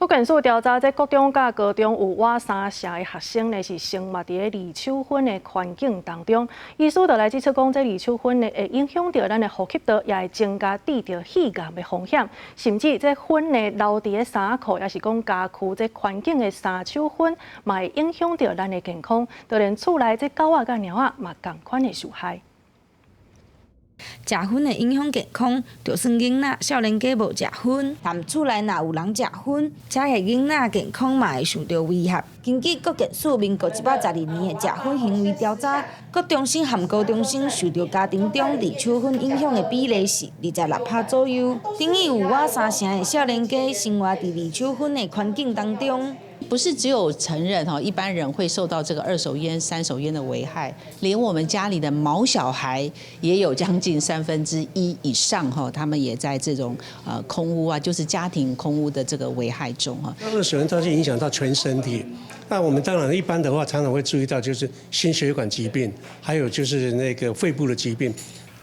國健署調查，這國中佮高中有倚三成的學生呢是生活佇咧二手薰的環境當中。醫師就來指出講，這二手薰呢會影響著咱的呼吸道，也會增加得著肺癌的風險。甚至這薰呢留佇咧衫褲，抑是講家具這環境的三手薰，嘛會影響著咱的健康。就連厝內這狗仔佮貓仔嘛仝款會受害。食薰會影響健康，就算囡仔少年家無食薰，但厝內若有人食薰，遮的囡仔健康嘛會受著威脅。根據國健署民國112年的食薰行為調查，國中生和高中生受著家庭中二手薰影響的比例是26趴左右，等於有倚三成的少年家生活佇二手薰的環境當中。不是只有成人哈，一般人會受到這個二手菸、三手菸的危害，連我們家裡的毛小孩也有將近1/3以上哈，他們也在這種空污啊，就是家庭空污的這個危害中哈。二手菸它是影響到全身體，那我們當然一般的話，常常會注意到就是心血管疾病，還有就是那個肺部的疾病。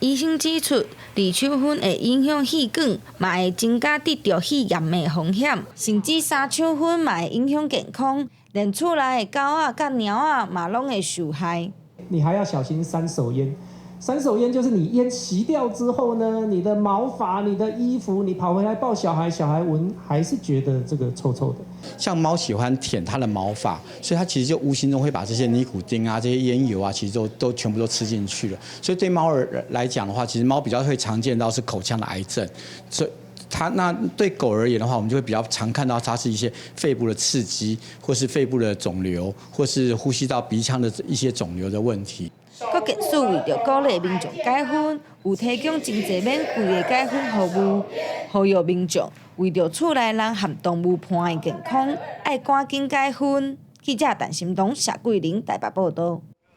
醫生指出，二手薰會影響氣管，嘛會增加得著肺癌的風險，甚至三手薰嘛會影響健康，連厝內的狗仔佮貓仔嘛攏會受害。你還要小心三手菸。三手菸就是你菸吸掉之後呢，你的毛髮、你的衣服，你跑回來抱小孩，小孩聞還是覺得這個臭臭的。像貓喜歡舔它的毛髮，所以它其實就無形中會把這些尼古丁啊、這些菸油啊，其實都全部都吃進去了。所以對貓兒來講的話，其實貓比較會常見到是口腔的癌症。所以它那對狗而言的話，我們就會比較常看到它是一些肺部的刺激，或是肺部的腫瘤，或是呼吸道鼻腔的一些腫瘤的問題。國健署為著鼓勵民眾戒薰，有提供真濟免費的戒薰服務，呼籲民眾為著厝內人和動物伴的健康，愛趕緊戒薰。記者陳心東、謝桂玲台北報導。